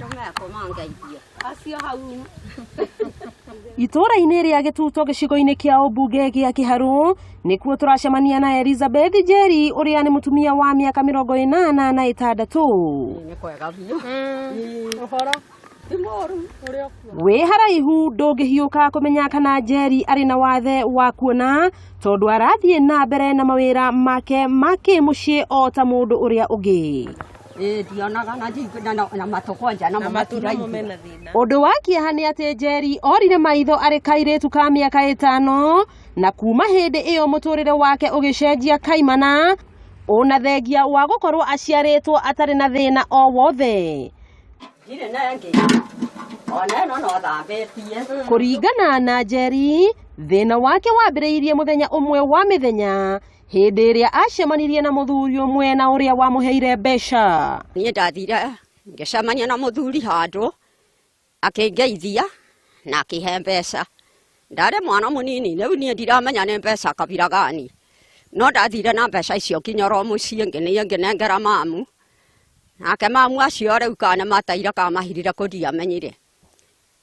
Andũ mekũ mangeithie. Acio hau. Itũũra-inĩ rĩa Gĩtuto gĩcigo-inĩ kĩa ũmbunge gĩa Kĩharũ nĩkuo tũracemania na Elizabeth Njeri ũrĩa nĩ mũtumia wa mĩaka 86. Nĩ kwega biũ. Ũhoro Ti mũru. Ũrĩa ũkuo. Wĩ haraihu ndũngĩhiũka kũmenya kana Njeri arĩ na wathe wa kuona tondũ arathiĩ na mbere na mawĩra make ma kĩmũciĩ o ta mũndũ ũrĩa ũngĩ. Ĩĩ ndionaga na na matũ kwanja namo matiraigua. Ũndũ wa kĩeha nĩ atĩ Njeri orire maitho arĩ kairĩtu ka mĩaka 5 na kuma hĩndĩ ĩyo mũtũrĩre wake ũgĩcenjia kaimana ona thengia wa gũkorwo aciarĩtwo atarĩ na thĩna o wothe. Ndirĩ na ĩngĩ. Ona ĩno no thambĩtie. Kũringana na Njeri, thĩna wake wambĩrĩirie mũthenya ũmwe wa mĩthenya hĩndĩ ĩrĩa acemanirie na mũthuri ũmwe na ũrĩa wamũheire mbeca. Niĩ ndathire ngĩcemania na mũthuri handũ akĩngeithia na akĩhe mbeca. Ndarĩ mwana mũnini rĩu niĩ ndiramenya nĩ mbeca kabira gani. No ndathire na mbeca icio nginya oro mũciĩ ngĩnĩ ngĩnengera mamu. Nake mamu acio rĩu kana nĩmataire kana mahirire kũ ndiamenyire.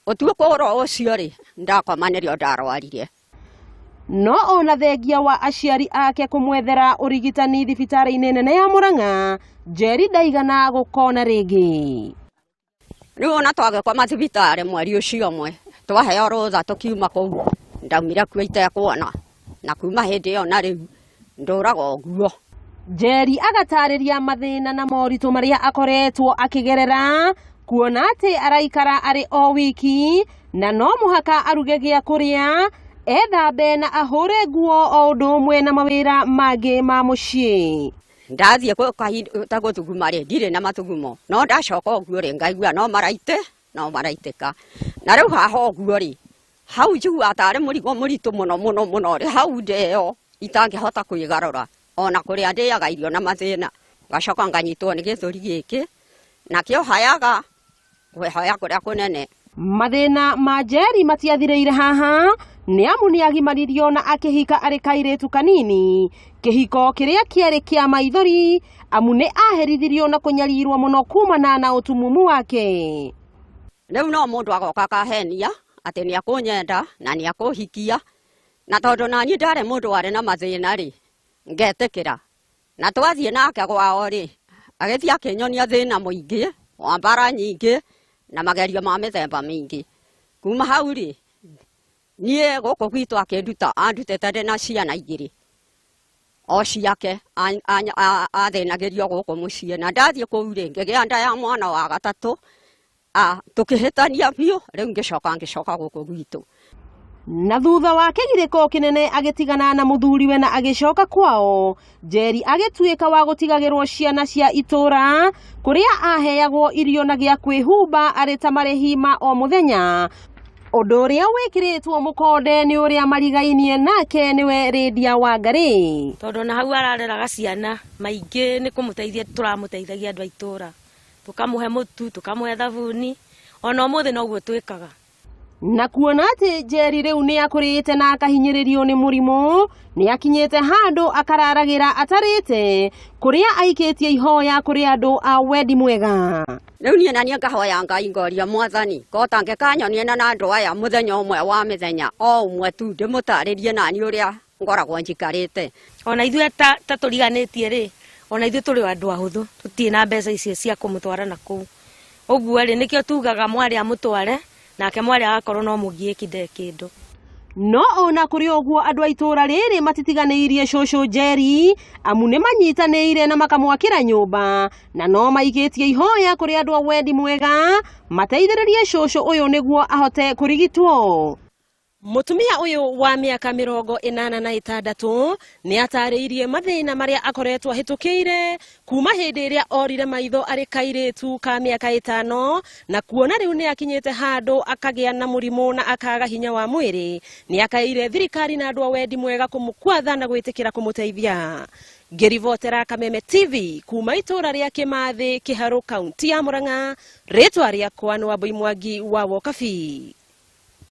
Ũtukũ oro ũcio rĩ ndakoma nĩrĩo ndarwarire. No ona thengia wa aciari ake kũmwethera ũrigitani thibitarĩ-inĩ nene ya Murang'a, Njeri ndaigana gũkona rĩngĩ. Rĩu ona twagĩkoma thibitarĩ mweri ũcio ũmwe twaheo rũtha tũkiuma kũu ndaumire kuo itekuona na kuma hĩndĩ ĩyo na rĩu ndũraga ũguo. Njeri agatarĩria mathĩna na moritũ marĩa akoretwo akĩgerera kuona atĩ araikara arĩ o wiki na no mũhaka aruge gĩa kũrĩa, ethambe na ahũre nguo o ũndũ ũmwe na mawĩra mangĩ ma mũciĩ. Ndathiĩ ta gũthuguma rĩ ndirĩ na mathugumo no ndacoka ũguo rĩ ngaigua no maraite no maraitĩka na rĩu haha ũguo rĩ hau njiguaga tarĩ mũrigo mũritũ mũno mũno mũno rĩ hau ndĩyo itangĩhota kwĩgarũra ona kũrĩa ndĩaga irio na mathĩna ngacoka nganyitwo nĩ gĩthũri gĩkĩ nakĩo hayaga kwĩhoya kũrĩa kũnene. Mathĩna ma Njeri matiathirĩire haha nĩ amu nĩ agimaririo na akĩhika arĩ kairĩtu kanini kĩhiko kĩrĩa kĩarĩ kĩa maithori amu nĩ aherithirio na kũnyarirwo mũno kumana na ũtumumu wake. Rĩu no mũndũ agoka akahenia atĩ nĩ akũnyenda na nĩ akũhikia na tondũ naniĩ ndarĩ mũndũ warĩ na mathĩna rĩ ngetĩkĩra na twathiĩ nake gwao rĩ agĩthiĩ akĩnyonia thĩna mũingĩ wa mbara nyingĩ na magerio ma mĩthemba mĩingĩ. Kuma hau rĩ niĩ gũkũ gwitũ akĩnduta andutĩte ndĩ na ciana igĩrĩ o ciake athĩnagĩrio gũkũ mũciĩ na ndathiĩ kũu rĩ ngĩgĩa nda ya mwana wa gatatũ tũkĩhĩtania biũ rĩu ngĩcoka ngĩcoka gũkũ gwitũ. Na thutha wa kĩgirĩko kĩnene agĩtigana na mũthuriwe na agĩcoka kwao, Njeri agĩtuĩka wa gũtigagĩrwo ciana cia itũũra kũrĩa aheagwo irio na gĩa kwĩhumba arĩ ta marĩhi ma o mũthenya. Ũndũ ũrĩa wĩkĩrĩtwo mũkonde nĩ ũrĩa marigainie nake nĩwe Lydia Wangari. Tondũ na hau arareraga ciana maingĩ nĩ kũmũteithia tũramũteithagia andũ a itũũra, tũkamũhe mũtu, tũkamũhe thabuni, ona ũmũthĩ noguo twĩkaga. Na kuona atĩ Njeri rĩu nĩ akũrĩte na akahinyĩrĩrio nĩ mũrimũ, nĩ akinyĩte handũ akararagĩra atarĩte kũrĩa aikĩtie ihoya kũrĩ andũ a wendi mwega. Rĩu niĩ na niĩ ngahoya Ngai ngoria mwathani ko tangĩkanyonia na andũ aya mũthenya ũmwe wa mĩthenya o ũmwe tu ndĩmũtarĩrie naniĩ ũrĩa ngoragwo njikarĩte. Ona ithuĩ ta tũriganĩtie rĩ, ona ithuĩ tũrĩ o andũ ahũthũ, tũtirĩ na mbeca icio cia kũmũtwara na kũu. Ũguo rĩ, nĩkĩo tugaga mwarĩ amũtware, nake mwarĩ agakorwo no mũgiĩki nde kĩndũ. No ona kũrĩ ũguo andũ a itũũra rĩrĩ matitiganĩirie cũcũ Njeri amu nĩ manyitanĩire na makamwakĩra nyũmba na no maigĩtie ihoya kũrĩ andũ a wendi mwega mateithĩrĩrie cũcũ ũyũ nĩguo ahote kũrigitwo. Mũtumia ũyũ wa mĩaka 86 nĩ atarĩirie mathĩna marĩa akoretwo ahĩtũkĩire kuma hĩndĩ ĩrĩa orire maitho arĩ kairĩtu ka mĩaka 5 na kuona rĩu nĩ akinyĩte handũ akagĩa na mũrimũ na akaga hinya wa mwĩrĩ. Nĩ akaĩire thirikari na andũ a wendi mwega kũmũkwatha na gwĩtĩkĩra kũmũteithia. Ngĩribotera Kameme TV kuma itũũra rĩa Kĩmathĩ, Kĩharũ, kaunti ya Murang'a, rĩtwa rĩakwa nĩ Wambui Mwangi wa Wokabi.